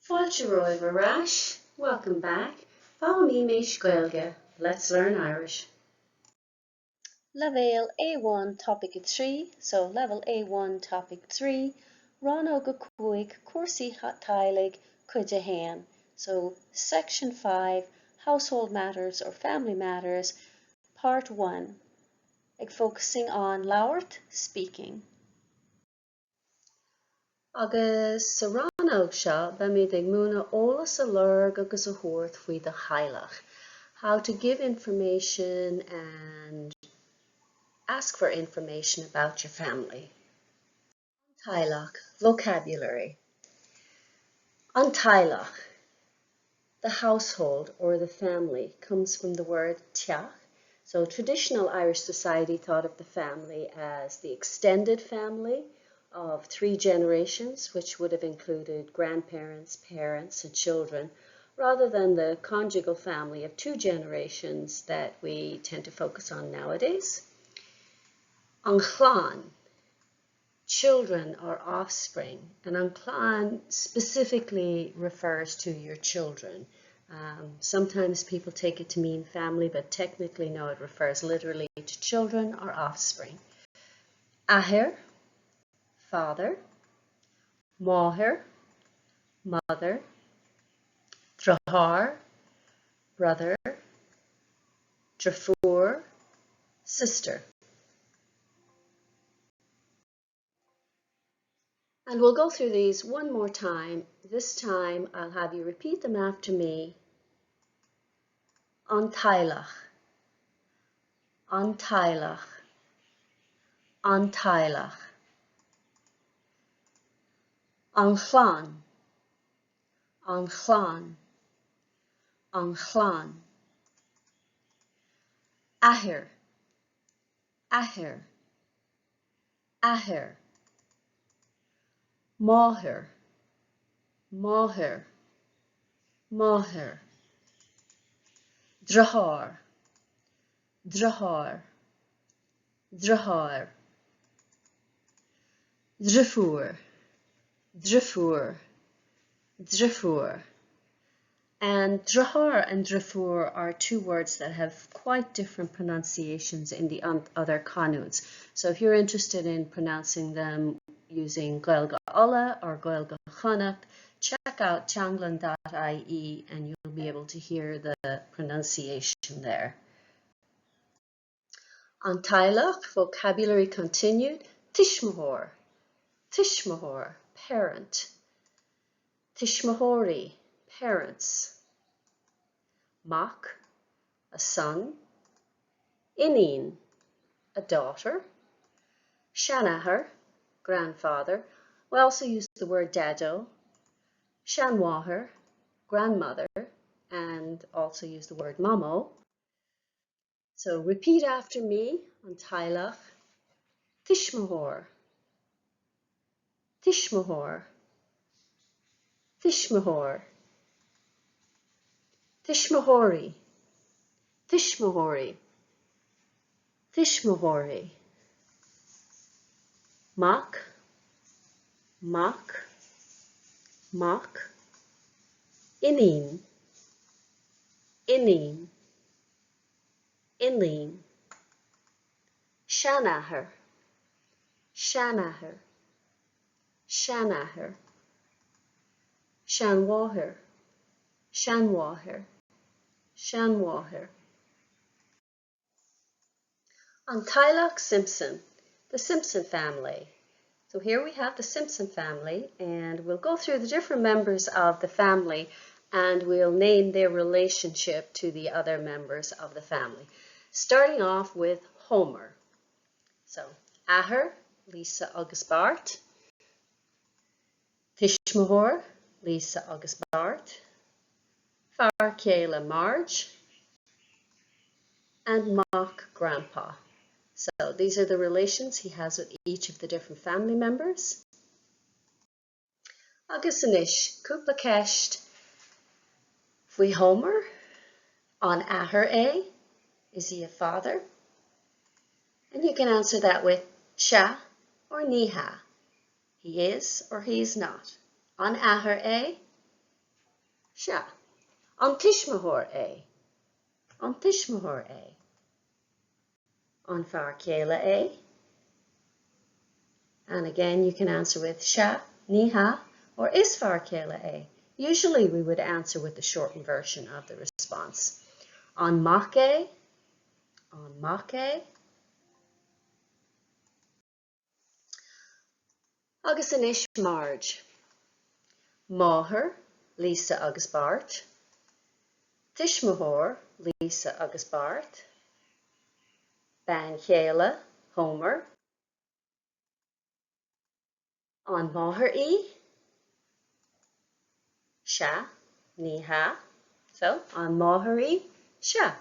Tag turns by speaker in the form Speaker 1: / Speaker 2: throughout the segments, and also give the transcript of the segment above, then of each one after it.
Speaker 1: Fáilte romhaibh ar ais, welcome back, Foghlaimímis Gaeilge, let's learn Irish. Leibhéal A1 Topaic 3, so level A1 Topic 3, Rannóg 5, Cúrsaí Teaghlaigh, Cuid 1, so Section 5, Household Matters or Family Matters, Part 1, ag focusing on labhairt, speaking. Agus sa rannóg seo beimid ag múineadh eolas a lorg agus a thabhairt faoi do theaghlach, how to give information and ask for information about your family. An teaghlach, vocabulary. An teaghlach, the household or the family, comes from the word teach. So traditional Irish society thought of the family as the extended family of three generations, which would have included grandparents, parents, and children, rather than the conjugal family of two generations that we tend to focus on nowadays. An chlann, children or offspring, and an chlann specifically refers to your children. Um, sometimes people take it to mean family, but technically, no, it refers literally to children or offspring. Athair, father, máthair, mother, deartháir, brother, deirfiúr, sister. And we'll go through these one more time. This time I'll have you repeat them after me. An teaghlach, an teaghlach, an teaghlach. An chlann, an chlann, an chlann. Athair, athair, athair, máthair, máthair, máthair, deartháir, deartháir, deartháir, deirfiúr, deirfiúr, deirfiúr. And deartháir and deirfiúr are two words that have quite different pronunciations in the other canúints. So if you're interested in pronouncing them using Gaeilge Uladh or Gaeilge Chonnacht, check out teanglann.ie and you'll be able to hear the pronunciation there. An teaghlach, vocabulary continued, tuismitheoir, tuismitheoir, parent, tuismitheoirí, parents, mac, a son, iníon, a daughter, seanathair, grandfather. We also use the word daideo, seanmháthair, grandmother, and also use the word mamó. So repeat after me, an teaghlach, tuismitheoir, tuismitheoir, tuismitheoir, tuismitheoirí, tuismitheoirí, tuismitheoirí, mac, mac, mac, iníon, iníon, iníon, seanathair, seanathair, seanathair, seanmháthair, seanmháthair, seanmháthair. An teaghlach Simpson, the Simpson family. So here we have the Simpson family and we'll go through the different members of the family and we'll name their relationship to the other members of the family. Starting off with Homer. So, Athair, Lisa agus Bart. Tuismitheoir, Lisa agus Bart. Fear céile Marge. And mac Grandpa. So these are the relations he has with each of the different family members. Agus anois, cúpla ceist faoi Homer. An athair é? Is he a father? And you can answer that with sea or ní hea. He is or he is not. An athair é? Sea. An tuismitheoir é? An tuismitheoir é? An fear céile é? And again you can answer with sea, ní hea, or is fear céile é. Usually we would answer with the shortened version of the response. An mac é? An mac é? Agus anois Marge. Máthair, Lisa agus Bart. Tuismitheoir, Lisa agus Bart. Bean chéile, Homer. An máthair í? Sea, ní hea. So, an máthair í? Sea,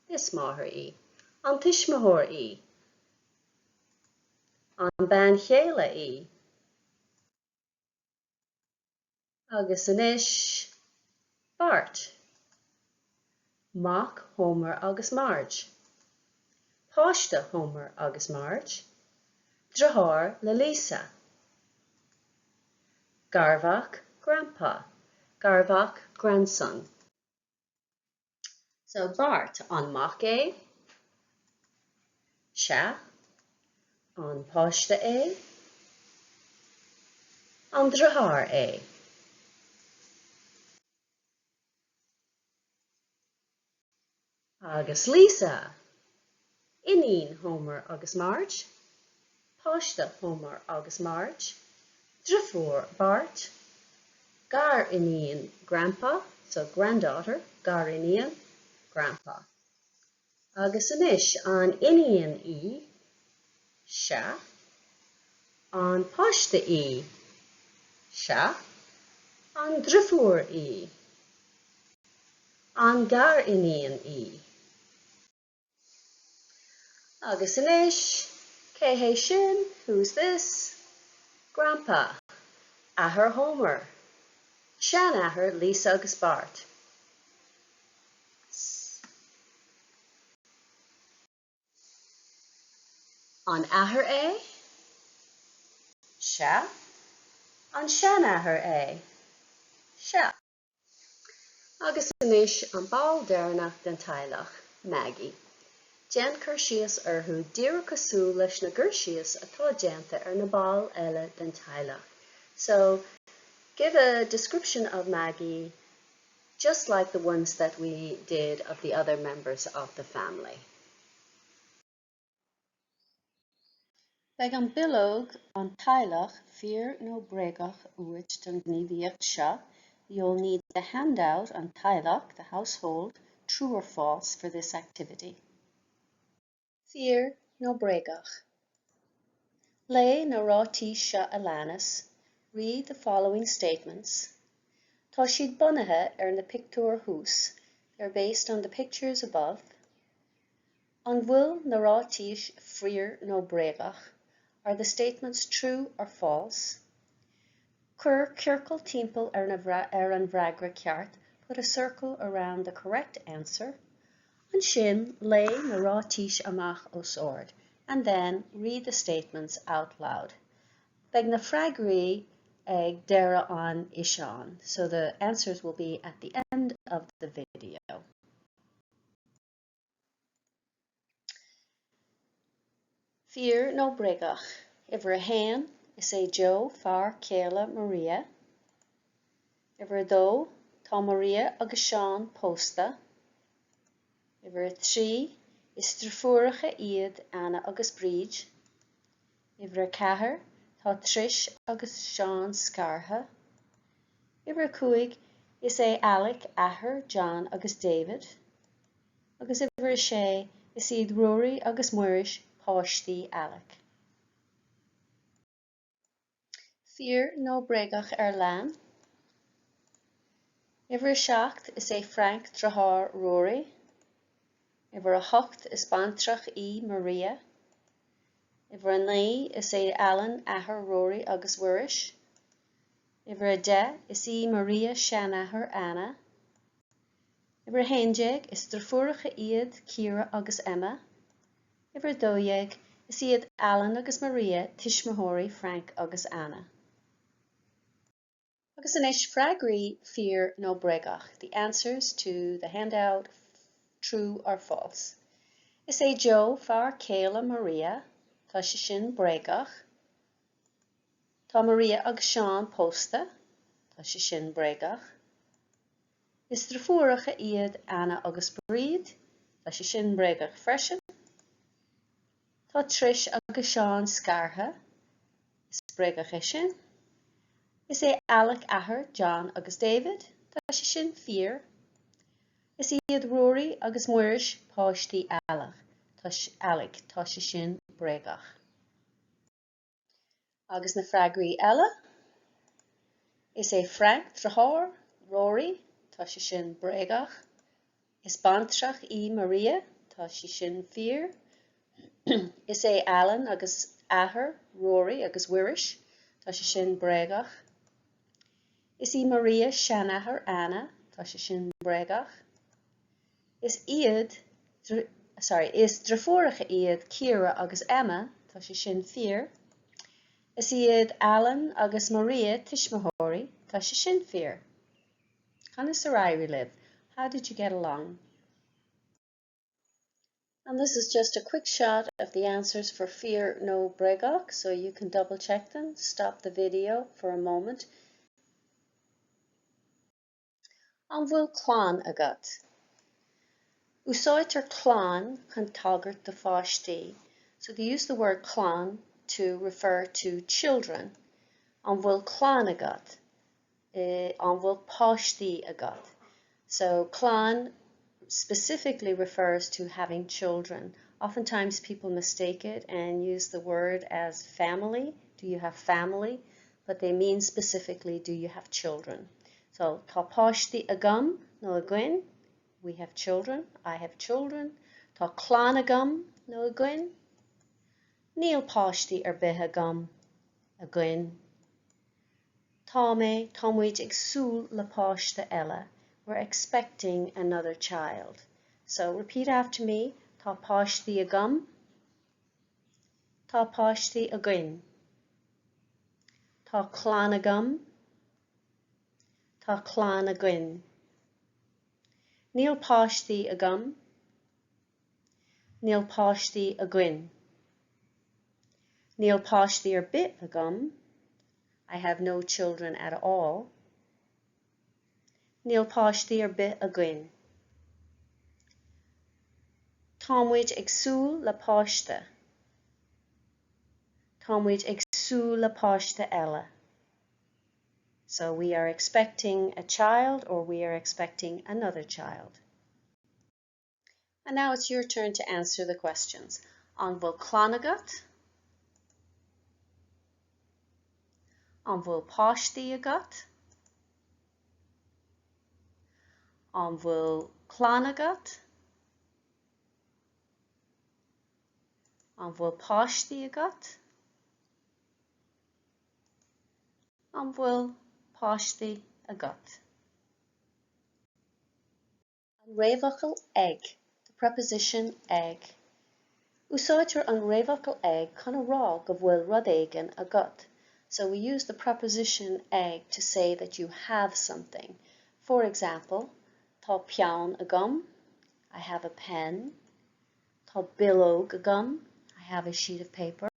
Speaker 1: is máthair í. An tuismitheoir í? An bean chéile í? Agus anois, Bart. Mac Homer agus Marge. Páiste Homer agus Marge. Deartháir le Lisa. Garmhac Grandpa. Garmhac Grandson. So Bart, an mac é? Sea. An páiste é? An deartháir é? Agus Lisa, iníon Homer agus Marge, páiste Homer agus Marge, deirfiúr Bart, gar-iníon Grandpa, so granddaughter, gar-iníon, Grandpa. Agus anois, an iníon í? Sea. An páiste í? Sea. An deirfiúr í? An gar-iníon í? Agus anois, cé hé sin? Who's this? Grandpa. Athair Homer. Seanathair Lisa agus Bart. An athair é? Sea. An seanathair é? Sea. Agus anois an ball deireanach den teaghlach, Maggie. Déan cur síos orthu díreach cosúil leis na gcur síos atá déanta ar na baill eile den teaghlach. So, give a description of Maggie just like the ones that we did of the other members of the family. Beidh an bileog An Teaghlach, Fíor nó Bréagach uait don ghníomhaíocht seo. You'll need the handout An Teaghlach, the household, true or false for this activity. Fíor nó bréagach? Léigh na ráitis seo a leanas, Read the following statements. Tá siad bunaithe ar na pictiúir thuas, They're based on the pictures above. An bhfuil na ráitis fíor nó bréagach? Are the statements true or false? Cuir ciorcal timpeall ar ar an bhfreagra ceart, Put a circle around the correct answer. Ansin, léigh na ráitis amach os ard, and then read the statements out loud. Beidh na freagraí ag deireadh an fhíseáin, so the answers will be at the end of the video. Fíor nó bréagach? Uimhir a haon, Is é Joe fear céile Maria. Uimhir a dó, Tá Maria agus Seán pósta. Uimhir a 3, Is deirfiúracha iad Anna agus Bríd. Uimhir a 4, Tá Trish agus Seán scartha. Uimhir a 5, Is é Alec athair John agus David. Agus uimhir a 6, Is iad Ruairí agus Muiris páistí Alec. Fíor nó bréagach ar lean? Uimhir a 7, Is é Frank deartháir Ruairí. Uimhir a 8, Is baintreach í Maria. Uimhir a 9, Is é Alan athair Ruairí agus Mhuiris. Uimhir a 10, Is í Maria seanathair Anna. Uimhir a 11, Is deirfiúracha iad Ciara agus Emma. Uimhir 12, Is iad Alan agus Maria tuismitheoirí Frank agus Anna. Agus. Agus anois freagraí fíor nó bréagach, the answers to the handout true or false. Is é Joe fear céile Maria, tá sé sin bréagach. Tá Maria agus Seán pósta, tá sé sin bréagach. Is deirfiúracha iad Anna agus Bríd, tá sé sin bréagach freisin. Tá Trish agus Seán scartha, is bréagach é sin. Is é Alec athair John agus David, tá sé sin fíor. Is iad Ruairí agus Muiris páistí Alec, Alec, tá sé sin bréagach. Agus na freagraí eile? Is é Frank deartháir Rory, tá sé sin bréagach. Is baintreach í Maria, tá sé sin fíor. Is é Alan agus athair Rory agus Mhuiris, tá sé sin bréagach. Is í Maria seanathair Anna, tá sé sin bréagach. Is iad, sorry, is deirfiúracha iad Ciara agus Emma, tá sé sin fíor. Is iad Alan agus Maria tuismitheoirí, tá sé sin fíor. Conas ar éirigh libh? How did you get along? And this is just a quick shot of the answers for fíor nó bréagach, so you can double check them. Stop the video for a moment. An bhfuil clann agat? Úsáidtear clann chun tagairt do pháistí. So they use the word clann to refer to children. An bhfuil clann agat? An bhfuil páistí agat? So clann specifically refers to having children. Oftentimes people mistake it and use the word as family. Do you have family? But they mean specifically, do you have children? So tá páistí agam nó againn, we have children, I have children. Tá clann agam nó againn. Níl páistí ar bith agam, againn. Tá mé, tá muid ag súil le páiste eile. We're expecting another child. So repeat after me, tá páistí agam, tá páistí againn. Tá clann agam, tá clann againn. Níl páistí agam, níl páistí againn. Níl páistí ar bith agam, I have no children at all. Níl páistí ar bith againn. Tá muid ag súil le páiste. Tá muid ag súil le páiste eile. So we are expecting a child or we are expecting another child. And now it's your turn to answer the questions. An bhfuil clann agat? An bhfuil páistí agat? An bhfuil clann agat? An bhfuil páistí agat? An bhfuil páistí agat? An réamhfhocal ag, the preposition ag. Úsáidtear an réamhfhocal ag chun a rá go bhfuil rud éigin agat. So we use the preposition ag to say that you have something. For example, Tá peann agam, I have a pen. Tá bileog agam, I have a sheet of paper.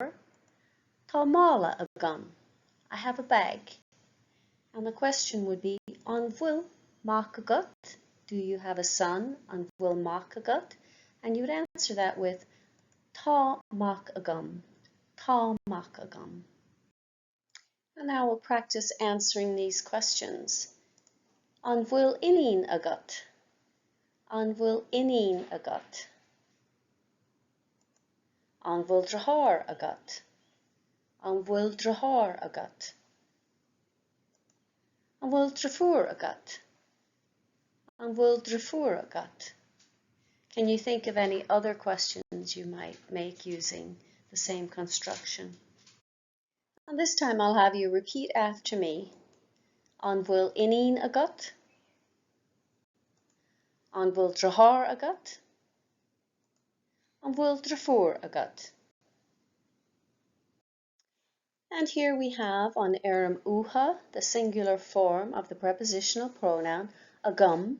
Speaker 1: Tá mála agam, I have a bag. And the question would be, An bhfuil mac agat? Do you have a son? An bhfuil mac agat? And you would answer that with, Tá mac agam. Tá mac agam. And now we'll practice answering these questions. An bhfuil iníon agat? An bhfuil iníon agat? An bhfuil deartháir agat? An bhfuil deartháir agat? An bhfuil deirfiúr agat? An bhfuil deirfiúr agat? Can you think of any other questions you might make using the same construction? And this time I'll have you repeat after me. An bhfuil iníon agat? An bhfuil deartháir agat? An bhfuil deirfiúr agat? And here we have an fhoirm uatha, the singular form of the prepositional pronoun, agam,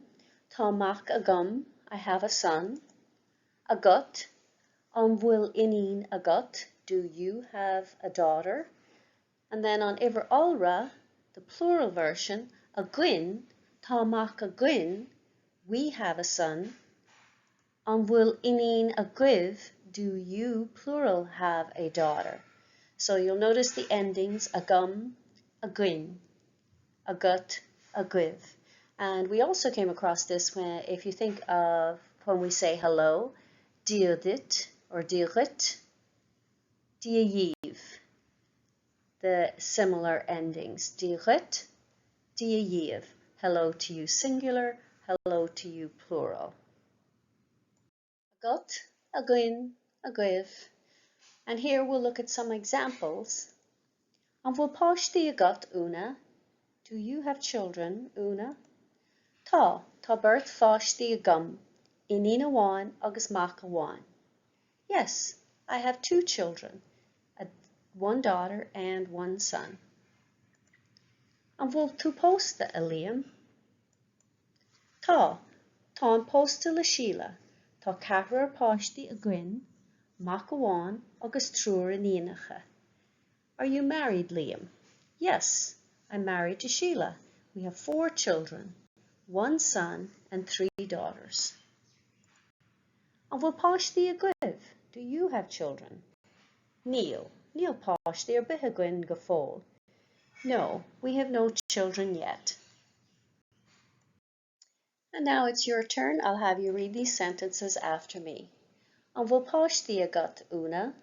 Speaker 1: tá mac agam, I have a son, agat, an bhfuil iníon agat, do you have a daughter? And then an uimhir iolra, the plural version, againn, tá mac againn, we have a son, An bhfuil iníon agaibh, do you, plural, have a daughter? So you'll notice the endings agam, againn, agat, agaibh. And we also came across this when, if you think of when we say hello, Dia duit or Dia dhuit, Dia dhaoibh, the similar endings. Dia dhuit, Dia dhaoibh. Hello to you singular, hello to you plural. Agat, againn, agaibh. And here we'll look at some examples. An bhfuil páistí agat, Úna? Do you have children, Úna? Tá, tá beirt pháistí agam, iníon amháin agus mac amháin. Yes, I have two children, a, one daughter and one son. An bhfuil tú pósta, a Liam? Tá, táim pósta le Síle. Tá ceathrar páistí againn, mac amháin agus triúr iníonacha. Are you married, Liam? Yes, I'm married to Sheila. We have four children, one son and three daughters. An bhfuil páistí agaibh? Do you have children? Níl, níl páistí ar bith againn go fóill. No, we have no children yet. And now it's your turn. I'll have you read these sentences after me. An bhfuil páistí agat, Úna?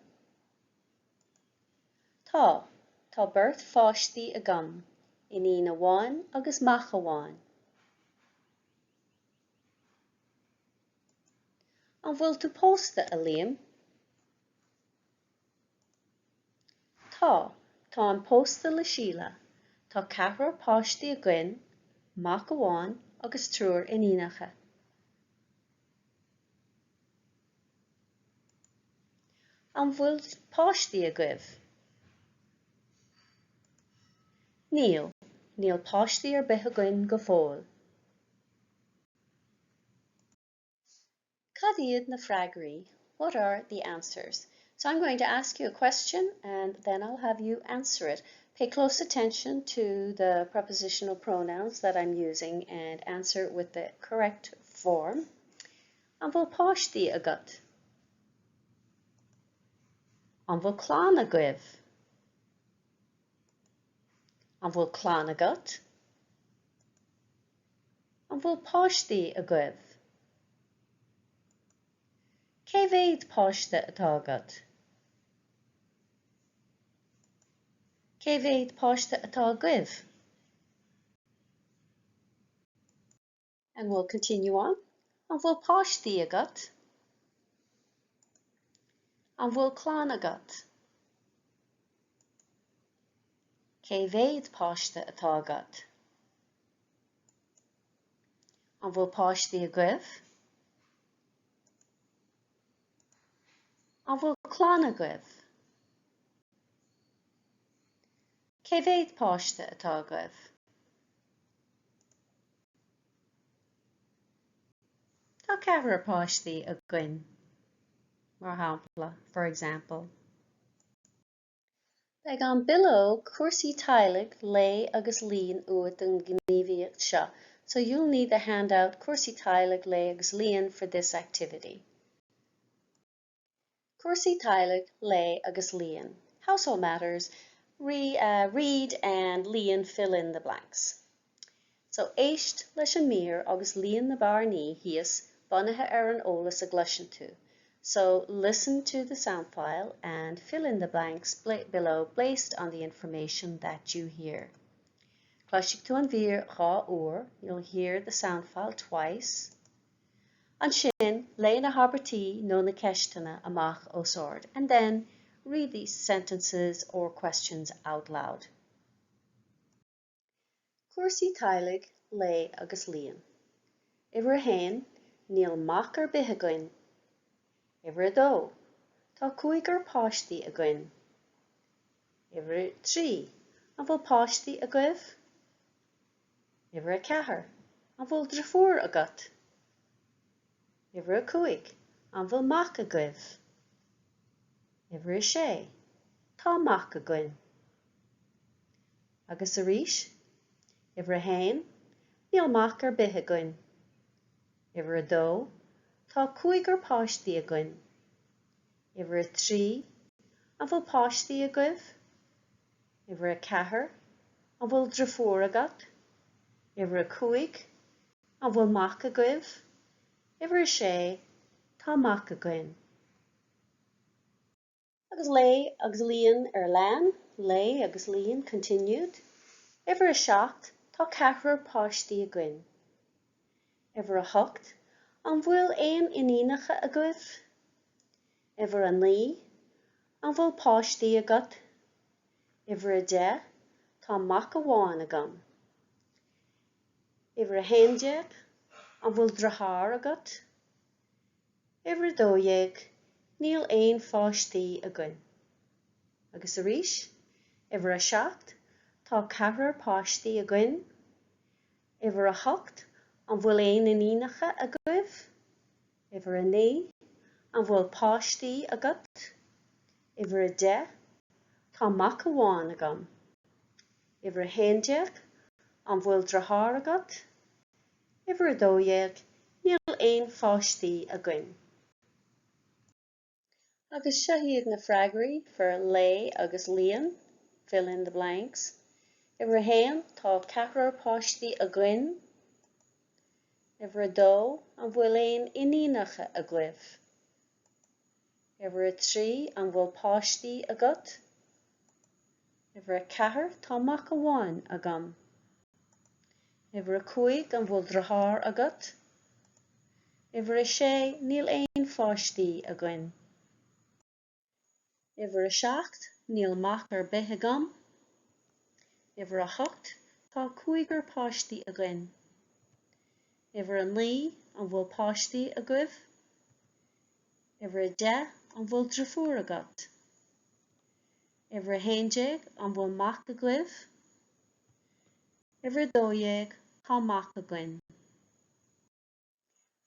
Speaker 1: Tá, tá beirt pháistí agam, iníon amháin agus mac amháin. An bhfuil tú pósta, a Liam? Tá, táim pósta le Síle. Tá ceathrar páistí againn, mac amháin agus triúr iníonacha. An bhfuil páistí agaibh? Níl, níl páistí ar bith againn go fóill. Cad iad na freagraí? What are the answers? So I'm going to ask you a question and then I'll have you answer it. Pay close attention to the prepositional pronouns that I'm using and answer with the correct form. An bhfuil páistí agat? An bhfuil clann agaibh? An bhfuil clann agat? An bhfuil páistí agaibh? Cé mhéad páiste atá agat? Cé mhéad páiste atá agaibh? And we'll continue on. An bhfuil páistí agat? An bhfuil clann agat? Cé mhéad páiste atá agat? An bhfuil páistí agaibh? An bhfuil clann agaibh? Cé mhéad páiste atá agaibh? Tá ceathrar páistí againn, mar shampla, for example. Beidh an bileog Cúrsaí Teaghlaigh, Léigh agus Líon uait don ghníomhaíocht seo, so you'll need the handout Cúrsaí Teaghlaigh, Léigh agus Líon for this activity. Cúrsaí Teaghlaigh, Léigh agus Líon Household Matters, re, uh, read and líon fill in the blanks. So éist leis an mír agus líon na bearnaí thíos bunaithe ar an eolas a gcloiseann tú. So listen to the sound file and fill in the blanks below based on the information that you hear. Cloisfidh tú an mhír dhá uair, you'll hear the sound file twice. Ansin, léigh na habairtí nó na ceisteanna amach os ard and then read these sentences or questions out loud. Cúrsaí Teaghlaigh, Léigh agus Líon. Uimhir a haon, Níl mac ar bith againn. Uimhir a dó, Tá cúigear páistí againn. Uimhir a 3, An bhfuil páistí agaibh? Uimhir a 4, An bhfuil driofúr agat? Uimhir a 5, An bhfuil mac agaibh? Uimhir a 6, Tá mac againn. Agus arís, Uimhir a 1, Níl mac ar bith againn. Uimhir a 2, Tá cúigear páistí againn. Uimhir a 3, An bhfuil páistí agaibh? Uimhir a 4, An bhfuil driofúr agat? Uimhir a 5, An bhfuil mac agaibh? Uimhir a 6, Tá mac againn. Agus léigh agus líon ar lean, léigh agus líon continued. Uimhir a 7, Tá ceathrar páistí againn. Uimhir a 8, An bhfuil aon iníonacha agaibh? Uimhir a 9, An bhfuil páistí agat? Uimhir a 10, Tá mac amháin agam. Uimhir a 11, An bhfuil deartháir agat? Uimhir a 12, Níl aon pháistí againn. Agus arís, Uimhir a 7, Tá ceathrar páistí againn. Uimhir a 8, An bhfuil aon iníonacha agaibh? Uimhir a 9, An bhfuil páistí agat? Uimhir a 10, Tá mac amháin agam. Uimhir a 11, An bhfuil deartháir agat? Uimhir a 12, Níl aon pháistí againn. Agus seo iad na freagraí for léigh agus líon, fill in the blanks. Uimhir a haon, tá ceathrar páistí againn. Uimhir a dó, an bhfuil aon iníonacha agaibh? Uimhir a 3, an bhfuil páistí agat? Uimhir a 4, tá mac amháin agam. Uimhir a 5, an bhfuil deartháir agat? Uimhir a 6, níl aon pháistí againn. Uimhir a 7, níl mac ar bith agam. Uimhir a 8, tá cúigear páistí againn. Uimhir a 9, an bhfuil páistí agaibh? Uimhir a 10, an bhfuil driofúr agat? Uimhir a 11, an bhfuil mac agaibh? Uimhir a 12, Tá mac againn.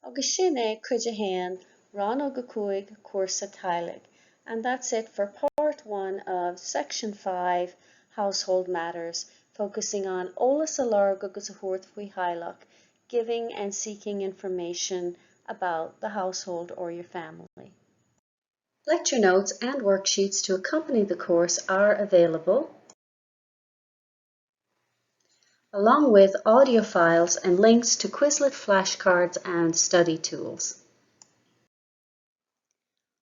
Speaker 1: Agus sin é cuid a haon, rannóg a 5, cúrsaí teaghlaigh. And that's it for part 1 of section 5, Household Matters, focusing on eolas a lorg agus a thabhairt faoi theaghlach, giving and seeking information about the household or your family. Lecture notes and worksheets to accompany the course are available. Along with audio files and links to Quizlet flashcards and study tools.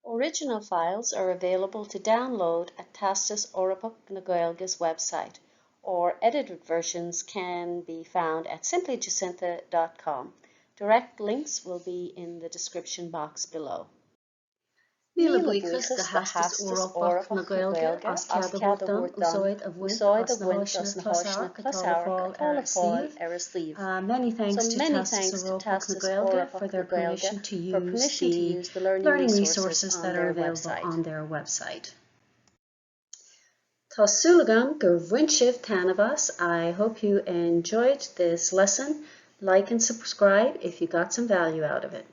Speaker 1: Original files are available to download at Teastas Eorpach na Gaeilge's website, or edited versions can be found at simplyjacintha.com. Direct links will be in the description box below. Míle buíochas do Theastas Eorpach na Gaeilge as cead a thabhairt dom úsáid a bhaint as na háiseanna closamhairc atá le fáil ar a suíomh. Many thanks to Teastas Eorpach na Gaeilge for their permission to use the learning resources that are available on their website. Tá súil agam gur bhain sibh taitneamh as. I hope you enjoyed this lesson. Like and subscribe if you got some value out of it.